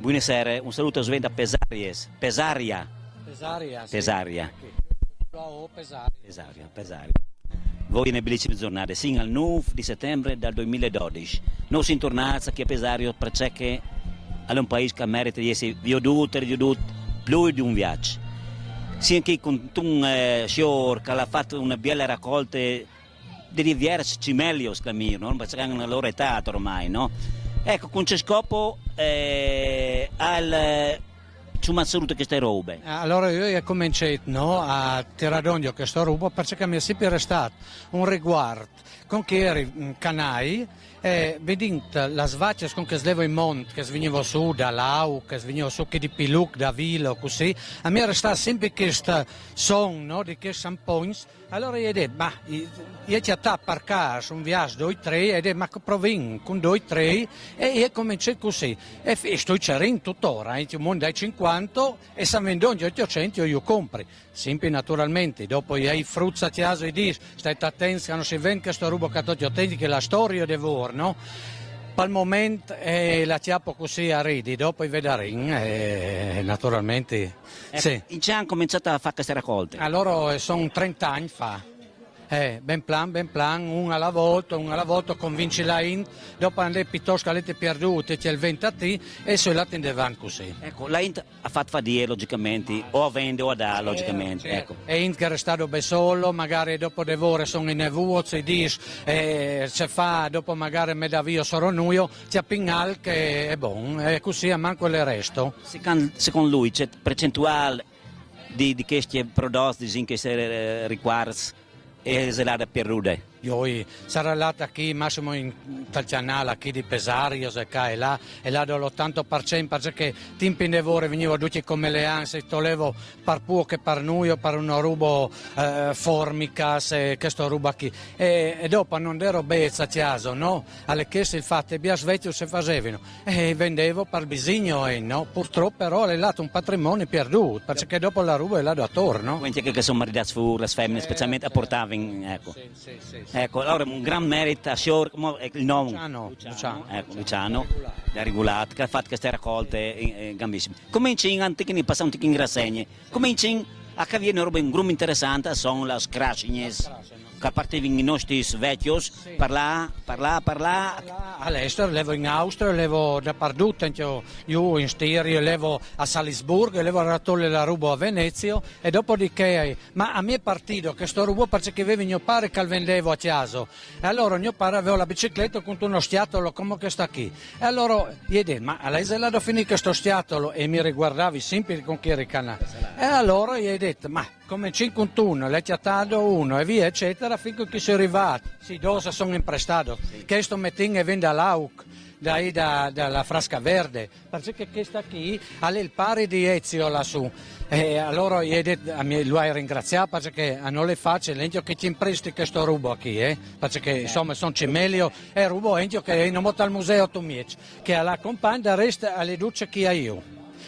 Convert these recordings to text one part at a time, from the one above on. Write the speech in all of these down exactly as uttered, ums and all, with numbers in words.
Buonasera, un saluto a Sventa Pesarias. Pesaria. Pesaria, sì. Pesaria. Sì. Oh, Pesaria. Pesaria, Pesaria. Voi in bellissime giornate, sin al nove di settembre del duemiladodici. Noi siamo tornati qui a Pesario perché è un paese che merita di essere veduto e riveduto più di un viaggio. Siamo qui con un eh, signor che ha fatto una bella raccolta di diversi cimelios, Camillo, no? Perché hanno una loro età ormai, no? Ecco, con che scopo eh, al eh, ci ha mangiato queste robe? Allora io ho cominciato no, a tirare d'ondio questa roba perché mi è sempre restato un riguardo con chi eri mm, canai e vedendo le vacche con che slevo in monte, che svenivo su da Lau, che svenivo su che di Piluc, da Vilo, così, a me resta sempre questo sonno di che San Pons. Allora io dico, ma io ci ho per caso un viaggio due tre e dico, ma provin con due tre e io comincio così. E sto cercando tuttora, in un mondo dai cinquanta e se vendendo ottocento io compri. Sempre naturalmente, dopo i frutti a casa e dici, stai attenti che non si vende questo rubo che ti attenti che la storia di vor, no? Per il momento eh, la chiappo così a ridi, dopo i vedarin, eh, naturalmente. Ecco, sì. In che anno cominciate a fare queste raccolte? Allora eh, sono trenta anni fa. Eh, ben plan, ben plan, un alla volta, un alla volta, convinci la int, dopo andai piuttosto che avete perduto, c'è il vento a ti e sei là in davanti così. Ecco, la int ha fatto fare logicamente, o a vendere o a dare logicamente. Ecco. E int che è restato ben solo, magari dopo di ore sono in nevuo, si dice, eh, se fa, dopo magari me da via solo nuio, c'è Pinal che è bon, e così a manco il resto. Secondo lui c'è percentuale di, di questi prodotti in che se riguarda e se l'ha perduta? Io sarà lata qui massimo in tal canale qui di Pesario e qua e là e là dall'ottanta per cento perché tempi in devore venivo tutti come le anse tolevo per poco per noi per uno rubo eh, formica se questo ruba qui e, e dopo non ero bezza a caso no alle che si fatte via svecchio se facevano e vendevo per bisogno e no purtroppo però è lato un patrimonio perduto perché dopo la ruba è là attorno quindi che sono maridati fuori le femmine specialmente a portare ecco sì, sì, sì. Ecco, allora un gran merito a signor, come è il nome? Luciano, Luciano. Ecco, Luciano, da Regulat, che ha fatto queste raccolte eh, grandissime. Cominci in antichi, ne passa un tic in rassegne. Cominci a che viene roba un grum interessante, sono le scrassignes, che partivano i nostri vecchios, parla, parla, parla. All'estero, levo in Austria, levo dappertutto, anche io in Stirio, levo a Salisburgo, levo a Ratole la Rubo a Venezia e dopodiché ma a mio partito che sto rubo perché avevi mio pare che vendevo a Chiaso e allora mio pare aveva la bicicletta con uno stiatolo come che sta qui e allora gli dico ma lei se l'ha da finire questo stiatolo e mi riguardavi sempre con chi ricana e allora gli ho detto ma come cinquantuno l'hai chattato uno e via eccetera finché che sono arrivati sì dose sono imprestato questo mettin e vende all'Auc da, da, dalla Frasca Verde perché questa qui ha il pari di Ezio lassù e allora gli hai detto, mi, lo hai ringraziato perché non le faccio l'entio che ti impresti questo rubo qui eh? Perché insomma sono cimelio e rubo entio che non molto al museo tu miec che alla compagna resta alle duce chi hai io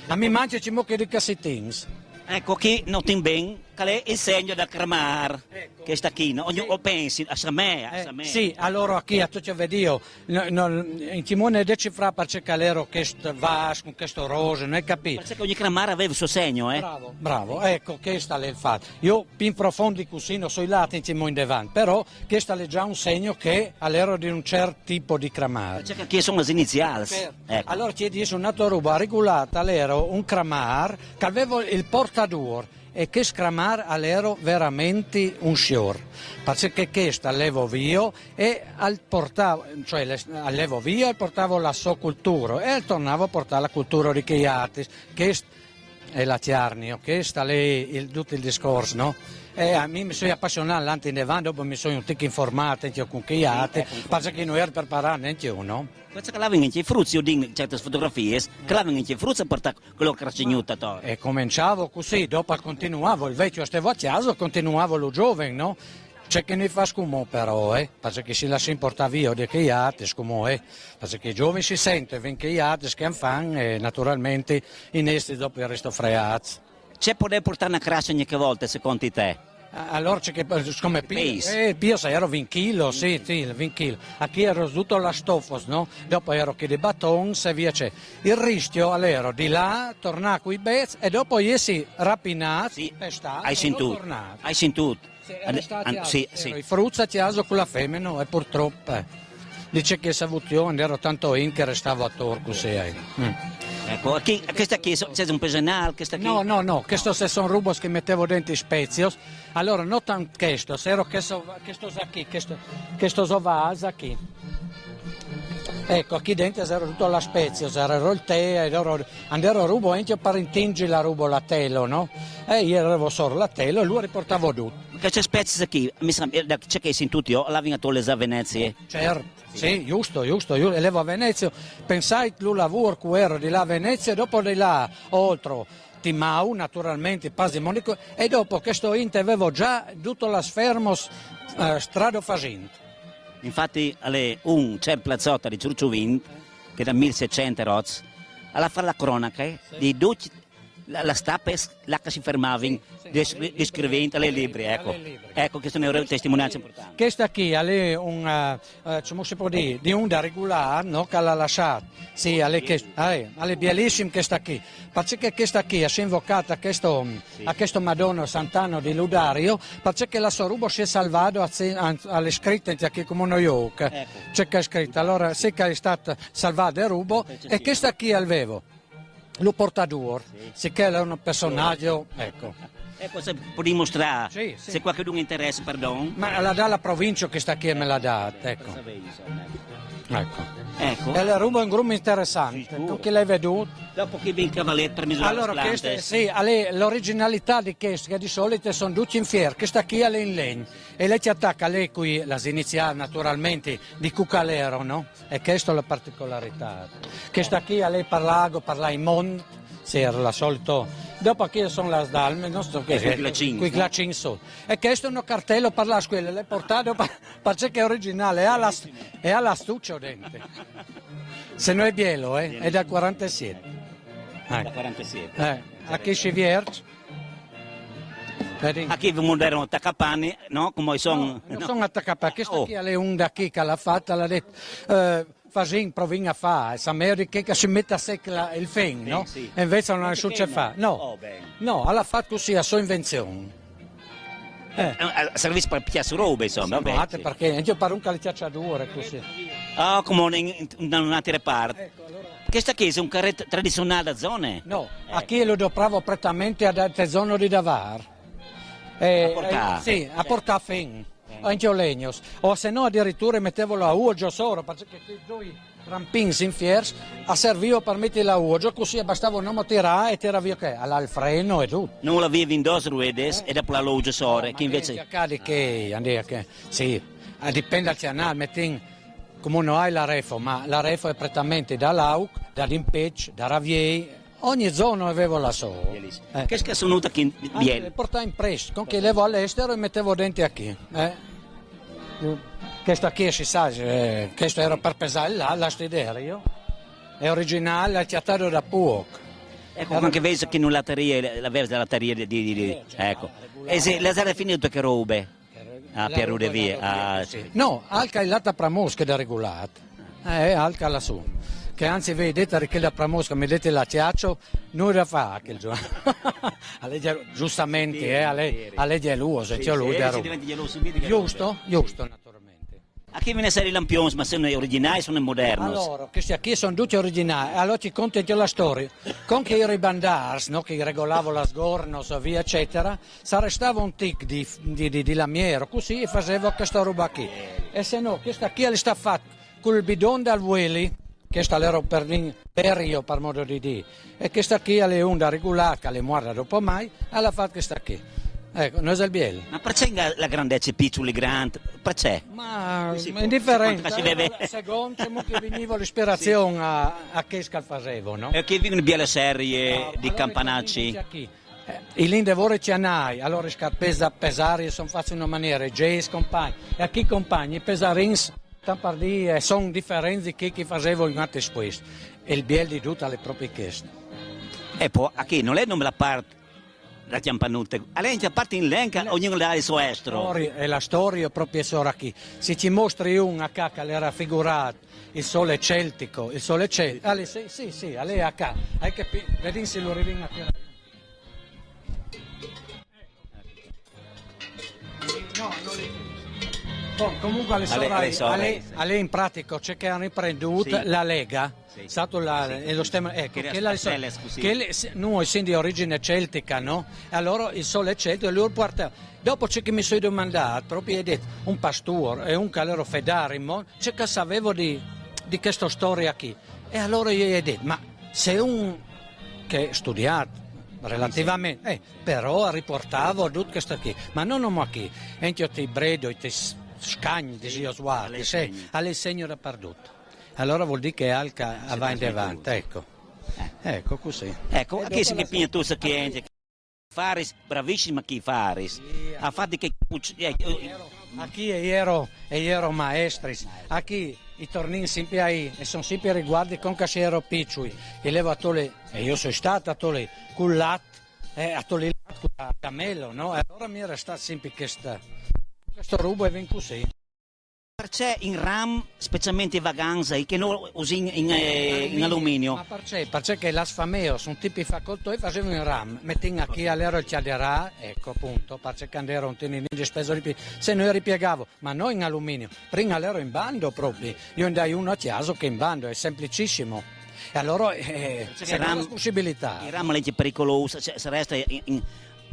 a mi mangia ci mucchi di cassettins ecco qui non ti ben qual è il segno da cremar ecco. Questa qui no? Ogni, sì. O pensi a Samè, a eh, Samè. Sì, allora qui a tutti vedi io No, no, in timone decifra perché l'ero questo vas con questo rose, non hai capito? Perché ogni cramara aveva il suo segno, eh? Bravo, bravo, ecco, questo è il fatto. Io più in profondi così non so i lati in timone davanti, però questo è già un segno che all'ero di un certo tipo di cramara. Perché qui sono le iniziali. Certo. Ecco. Allora ti dico un'altra roba, regolata l'ero un cramar che aveva il portador e che scramar all'ero veramente un sior, perché questa levo via e al portavo, cioè al levo via e portavo la sua cultura e al tornavo a portare la cultura di Chiatis, che è la Ciarnio, che sta lì il, tutto il discorso, no? E a me mi sono appassionato l'anti in avanti, dopo mi sono un tic informato anche con Chiatis, sì, ecco. Perché non ero preparare neanche uno. Questa che l'avevano anche i frutti, io dico in certe fotografie, che l'avevano anche i frutti a portare quello che era signuto. E cominciavo così, dopo continuavo, il vecchio stava a casa, continuavo lo giovane, no? C'è che ne fa scumò però, eh? Perché si lascia importare via di che altri scumò, eh? Perché i giovani si sentono, vengono che altri che fanno e naturalmente i nestri dopo il resto freati. C'è poter portare una crassa ogni volta secondo te? Alora c'è che, come pio, eh, pio se ero vint chilo, sì, sì, vint chilo. Achì ero duto las stofos, no? Dopo ero chi di baton, e via c'è. Il ristio, alero, di là, tornà coi bets e dopo jessi rapinat, sì, pestà, hai sentut, tornà. Hai sentut? Sì, ero stati, sì, sì. I fruts a casa con la femena e purtroppo, eh. Dice che se avuto io, ero tanto in che restavo a Torco, sì, eh. Mm. Ecco, chi, questa qui, c'è un pesenal, questa qui? No, no, no, questo se son rubos che mettevo dentro i spezios. Allora, no tanto questo, se ero questo, questo sa chi, questo, questo so vas achì. Ecco, achì dentro c'era tutto la spezia, c'era il tè, e loro andero a rubo, anche per intingi la rubo la telo, no? E io ero solo la telo e lui riportavo tutto. Che c'è spezie qui, mi sa, eh, da- c'è che sentut io, la vin a tole a Venezia. Certo, sì, giusto, giusto, giusto. E levo a Venezia, pensai lu lavoro che ero di là a Venezia, dopo di là, oltre, Timau, naturalmente, Pasimonico, e dopo questo inte avevo già tutto la sfermos, eh, strado facente. Infatti, alle un c'è il plazzotto di Ciurciuvin, che da milleseicento roz, alla fa la cronaca, eh, di duc- la, la stapes, là che si fermavin, sì, sì, descri- descrivint alle libri, ecco. Alle libri. Ecco, questa è una testimonianza importante. Questa qui è un, eh, eh, come si può dire, di un da regular, no? Che l'ha lasciato. Sì, alle che, eh, alle bellissime questa qui. Perché questa qui ha invocato a questo, sì, a questo Madonna Sant'Anno di Ludario, perché la sua rubo si è salvato a, a, alle scritte che come noi, ecco. C'è che è scritto. Allora, sì che è stato salvato il rubo, e questa qui al vevo. Lo portador, sì, se che è un personaggio, ecco. Ecco, se può dimostrare, sì, sì, se qualcuno interessa, pardon. Ma la dà la provincia che sta qui e me la dà, ecco. Ecco. Ecco. E la ruba è un grum interessante, sì, tu che l'hai veduto? Dopo che vien cavalet per misurare. Allora, queste, sì, alle, l'originalità di queste, che di solito sono tutti in fier, questa qui è in legno, e lei ci attacca, lei qui, la iniziale naturalmente, di Cucalero, no? E questa è la particolarità. Questa qui, lei parla, parla in mont, sì, era la solito. Dopo qui sono le dalme, non so che, quei glacins, quei glacins sotto. E questo è un cartello per la scuola, l'hai portato per, perché è originale, è alla, è all'astuccio dentro. Se no è bielo, eh, è dal quarantasette. Da quarantasette. Eh, a che si vierge? Vedi? Achì moderno attaccapani, no? Come sono? No, non sono attaccapani. Questa qui è una che l'ha fatta, l'ha detto, eh, facin, provin a fare, sa meglio di che, che si metta a sec la- il fen, no? Sì, sì. E invece non è successo. No. Oh, bene. No, l'ha fatto così, a sua invenzione. Eh. Eh, eh, serve per piazzare robe, insomma. Sì, vabbè, sì. Perché io parlo anche alle cacciature così. Ah, come in, in, in un'altra parte. Ecco, allora. Questa qui è un carretto tradizionale da zone? No, eh, achì lo dopravo prettamente a da- te zone di Davar. Eh, a portare? Eh, sì, a portare fen. Eh. Anche o legnos. O se no addirittura mettevo la uoggio sopra, perché quei due rampins in fiers a servivo per mettere la uoggio, così bastava un uomo tirare e tirare via che, al freno e tutto. Non l'avevi in dos ruedes e dopo la uoggio sopra, che invece... Accade che, andava che, sì, eh, dipende dal canale, mettin come noi hai la refo, ma la refo è prettamente da Lauc, da Limpec, da Raviei, ogni zona aveva la sua. Bellissimo. Eh. Che scasonuta che... Anche biel. Le porta in prestito, con che levo all'estero e mettevo dentro a chi. Eh? Questa qui si sa, eh, questo era per pesare là, l'astiderio. È originale, è chiattato da Puoc. Ecco, anche vedo che in latteria, la versa della latteria di, di, di- ecco. E se la sarà finito che robe? Ah, Pierre Rodevier, ah, sì. No, alca è lata pra mosche da regulat. Eh, alca lassù. Che anzi, vedete, che la pra mosca, mi dite la chiaccio, non la fa quel giorno. Giustamente, eh, alle, alle geloso, sì, c'è lui, sì, da si diventa geloso subito, giusto? Giusto, naturalmente. A chi me ne sai i lampions, ma sono originali, sono modernos? Allora, questi qui sono tutti originali. Allora ti conto anche la storia. Con che ero i bandars, no? Che regolavo la sgornos, via, eccetera. S'arrestava un tic di, di, di, di lamiero, così facevo questa roba qui. E se no, questa qui è sta fatta col bidon dal Vueli, questa l'ero per, per io, per modo di dire. E questa qui è l'onda regulata, che l'è morta dopo mai, e l'ha fatta questa qui. Ecco, non è il biel. Ma perché la grandezza piccoli, grandi? Perché? Ma indifferente. Secondo che veniva l'ispirazione a, a che scalfasevo, no? E che viene una bella serie di campanacci. Eh, i lindevori cianai, allora i scarpesi da pesare sono fatti in una maniera, i geis compagni, e a chi compagni, i pesarins, tant per dire, eh, sono differenze che, che facevo in altri sposti. E il biel di tutto è proprio questo. E poi, a chi non è non la parte La campanute. Alè, a parte in lenca, ognuno le ha il suo estro. Storia, è la storia proprio solo qui. Se ci mostri un a cacca, l'era figurato, il sole celtico, il sole celtico. Allez, sì, sì, sì, allez a ca. Hai capito? Vedi se lo arrivi a tirare. No, non le... Bon, comunque alle Allez, sora, allez, sora, alle, sì. Alle in pratico c'è che hanno riprenduto Sì. La Lega, Sì. Stato la, Sì. E lo stemma, ecco, Che che la, stelle, scusi. Che le, se- noi essendo di origine celtica, no? E allora il sole celtico, lui porta... Dopo c'è che mi sono domandato, proprio hai detto, un pastore e un calero fedarimo, c'è che sapevo di, di questa storia qui. E allora io gli ho detto, ma se un che ha studiato relativamente, eh, però riportavo tutto questo qui, ma non come qui, anche ti bredo, ti s- scagni, diceva Oswald, Alle sì, segni. Alle segno dappertutto. Allora vuol dire che Alca va in trasmette avanti, tutto. Ecco. Ecco così. Ecco, E a dopo chi si la- che pigna tu sta cliente? Faris, bravissima chi Faris. Ha fatto che cuc- eh, eh, A chi è iero, è iero maestris, a chi i tornin sempre ahí, e sono sempre riguardi con che si ero piccoli, e levo a tole, e io sono stato a tole, con lat, eh, a tole lat, con la camelo, no? E allora mi era stato sempre questa, questo rubo e ven così. Perché in ram, specialmente vaganza, che noi usiamo in, eh, in alluminio. Ma perché? Perché che las fameo sono tipi facoltò e facevano in ram, mettin a chi all'ero il chiaderà, ecco appunto, perché quando ero un teninin di speso di più, se noi ripiegavo, ma non in alluminio, prima l'ero in bando proprio, io andai uno a chiaso che in bando, è semplicissimo. E allora eh, Perché se ram- la possibilità. Il ram è pericoloso, se, se resta in, in,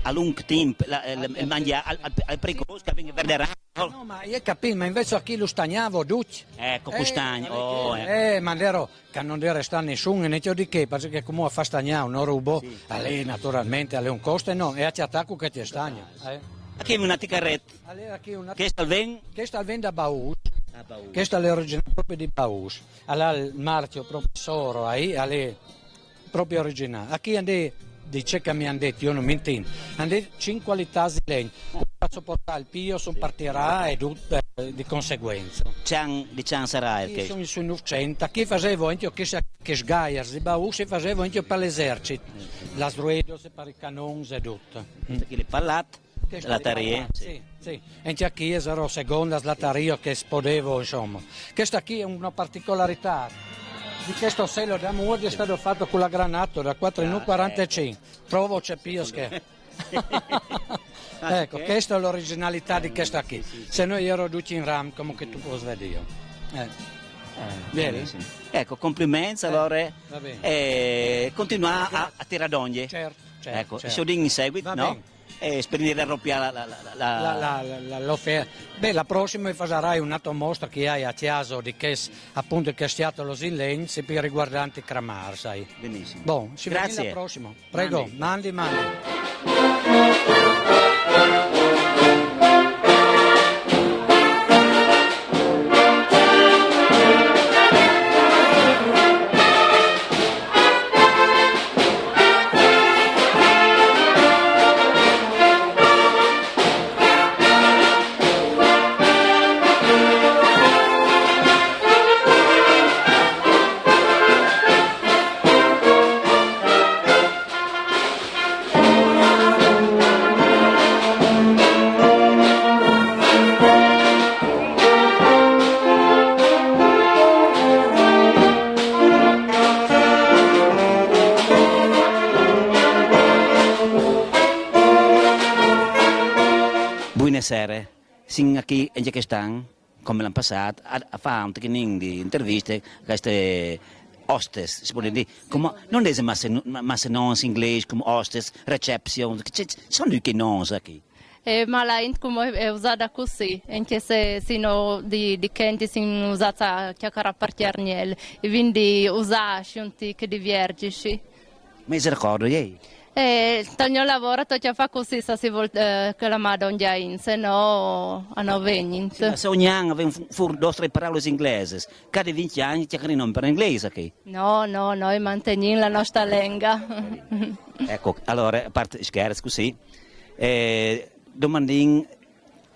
a lungo tempo, la, eh, il mangiare al, al, al pericoloso che viene verde ram. No, ma io capì, ma invece a chi lo stagnavo tutti. Ecco, Eh, custagno. ma Oh, che- eh. eh, ma allora che non deve restare nessuno, né io di che, perché come fa stagnato un rubo, lì naturalmente è un costo e no, è a attacco che ti stagna. Eh. Qui una ticaretta. Allora qui una... Questa al ven? Questa al ven da Baus, questa è l'originale proprio di Baus, allora il marchio proprio soro, ahí, allora proprio originale. A chi andè, dice che mi hanno detto, io non mi intendo, hanno detto cinque qualità di legno, faccio portare il pio, sono partirà e tutto eh, di conseguenza. Cian, di Cian sarà Io che sono sui novecento, chi facevo anche io che, che sgaias di Baus, si facevo anche io per l'esercito, las ruedas, per i canons e tutto. Questa qui è il palat, Questa la è taria. Sì, sì. E anche a chi è ero seconda la taria che spodevo, insomma. Questa qui è una particolarità di questo selo d'amore è stato fatto con la granato da quattro in quarantacinque. Provo c'è più che... Ecco, questa è l'originalità di questa qui. Se no ero tutti in ram, come che tu puoi vedere. Eh. Bene. Benissimo. Ecco, complimenti allora. Va bene. E continua a, a tirare d'onde. Certo, certo, Ecco, certo. se lo dico in seguito, Va no? Bene. E sprendere a rompere la, la, la, la, la- La, la, la, l'offerta. Beh, la prossima farà un'altra mostra che hai a Chiaso di che s- appunto che è stato lo Zillen, se più riguardanti Cramar, sai. Benissimo. Bon, ci vediamo Grazie. La prossima. Prego, mandi, mandi. Buonasera, siamo qui in Kyrgyzstan, come l'anno passato, a, a fare un pochino di interviste a queste hostes, si può dire, come, non è ma se, ma se non in inglese come hostes, reception, ci sono che non sa qui. E ma la int come è usata così, anche se sino di, di Kent si usa a chiacchiera per Tiarniel, e quindi usa sciunti che divergi, sì. Ma si ricordo, ieri? E tal mio lavoro tocca fare così se si vuol eh, che la madonna in, se no a no venint. Ma se ogni anno avevamo fu due o tre parole inglesi, cada venti anni chiacchieriamo per inglese qui. No, no, noi manteniamo la nostra lingua. Ecco, allora, a parte scherzi così, eh, domandin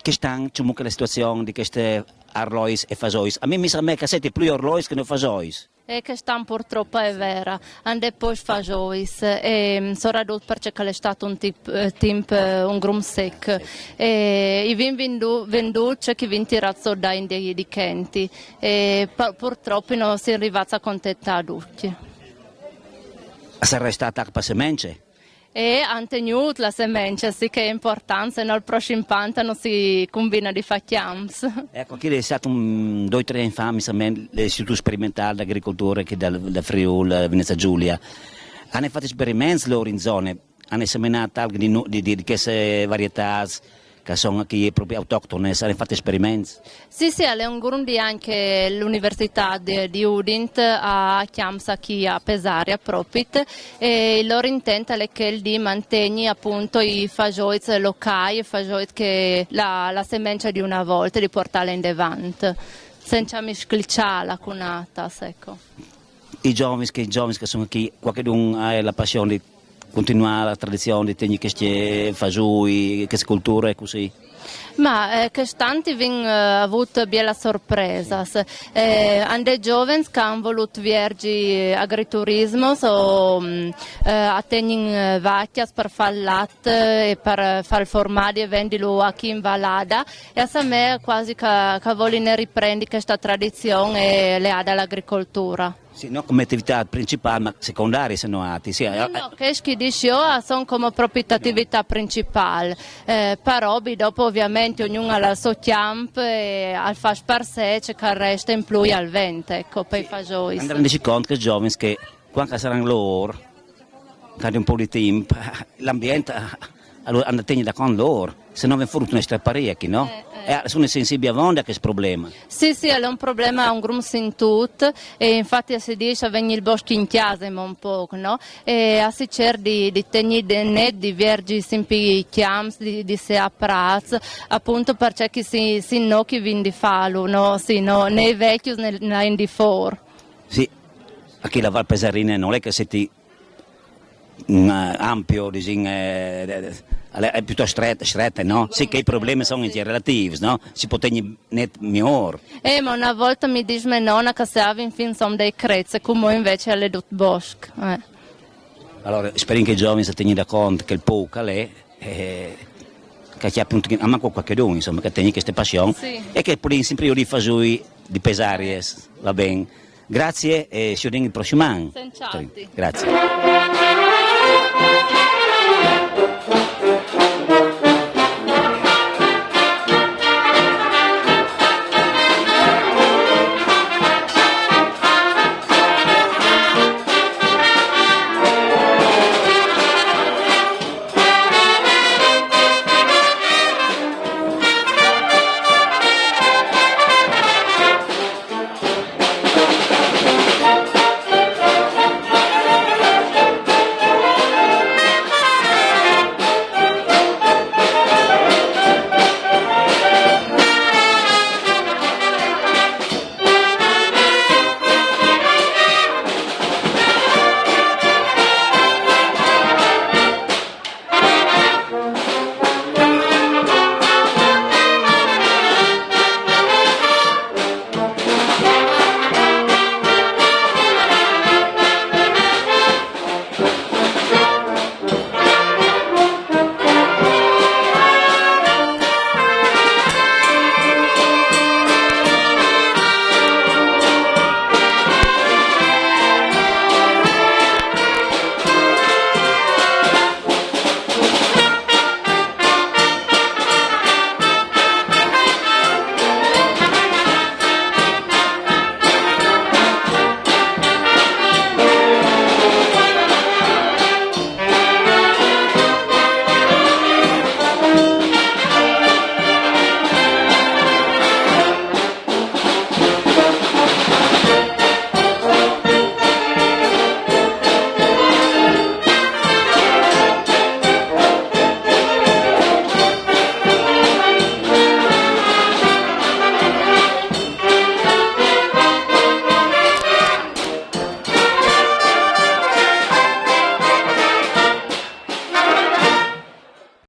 che stanno, diciamo che la situazione di queste arlois e fasois. A me mi sa me che siete più arlois che noi fasois. E chest an purtrop e je vera, a 'nd è pôcs fasgiois, e soredut parcè che al è stât un tip, eh, timp, eh, un grum sec. E i vin vindût ce che i vin tirât sot dai di, di chenti. E purtrop no sin rivâts a contentâ ducj. Al sarà restât alc par semence? E a àn tegnût la semence, sì che e je impuartant, se no il prossim pant no si cumbina di fâ cjamps. Eco, chi al è stât un, doi, trê agns fa, mi sa, l'Istitut Sperimentâl di Agriculture, che dal, dal Friûl, eh, Venezia Giulia. A àn fat esperiments lôr in zone, a àn semenât alc di, di, di, di chestis varietâts che a son achì propit autoctonis, a àn fat esperiments. Sì, sì, al è un grum di agns che l'Universitât di, di Udin e à cjamps achì a Pesaria propit, e il lôr intent al è chel di mantignî apont i fasgiois locâi, i fasgiois che la, la semence di una volte, di puartâle indevant, cence miscliçâ la cun atas, eco. I zovins, che, i zovins che a son achì, cualchidun al à la passion di continuâ la tradizion di tignî chescj fasûi, cheste culture, cussì? Ma, eh, chest an i vin, eh, vût bielas sorpresas. Eh, a 'nd è zovins che a àn volût vierzi agriturismos o, mm, eh, a tegnin, eh, vacjas par fâ il lat e par fâ il formadi e vendilu achì in valada. E a somee cuasi che, che a volin riprendi chesta tradizion e leâ da l'agricolture. Sì, no come ativitât principâl, ma secondarie, se no ati, sì. No, no, chescj che o dîs jo a son come propit ativitât principâl, eh, però bi dopo ovviamente ognun al à il so cjamp e al fâs par se, ce che al reste in plui al vent, eco, pai fasgiois. Sì. Andâ a rindisi cont che i zovins che, cuant che a saran lôr, che a àn un pôc di timp, l'ambient, alore a àn di tignî da cont lôr, se no a ven fûr une straparie chi, no? Eh, eh. E a son sensibie avonde a chest probleme. Sì, sì, al è un probleme un grum sintût, e infati si dîs a vegni il bosc in cjase, ma un pôc, no? E a si cîr di, di tignî net, di vierzi simpri i cjamps, di, di seâ prâts, apont parcè che si, si no chi vin di fâlu, no? Sì, no, né i vecjos né, né i di fûr. Sì, achì la Val Pesarine nol è che sedi mm, ampio, disìn, eh, al è, al è piutost stret, strete, no? Sì, che i problemis a son ancje relatîfs, no? Si pues tignî net miôr. Eh, ma une volte mi dîs mê none che a seavin fin som dai crets, e cumò invezit al è dut bosc, eh. Alore, sperìn che i zovins a tegnin da cont chel pôc che al è, eh, che a cjapin almancul cualchidun, insome, che al tegni cheste passion, sì, e che a puedin simpri jodi fasûi di Pesariis, va ben. Grazie e si viodìn il prossim an. Senz'altri. Grazie.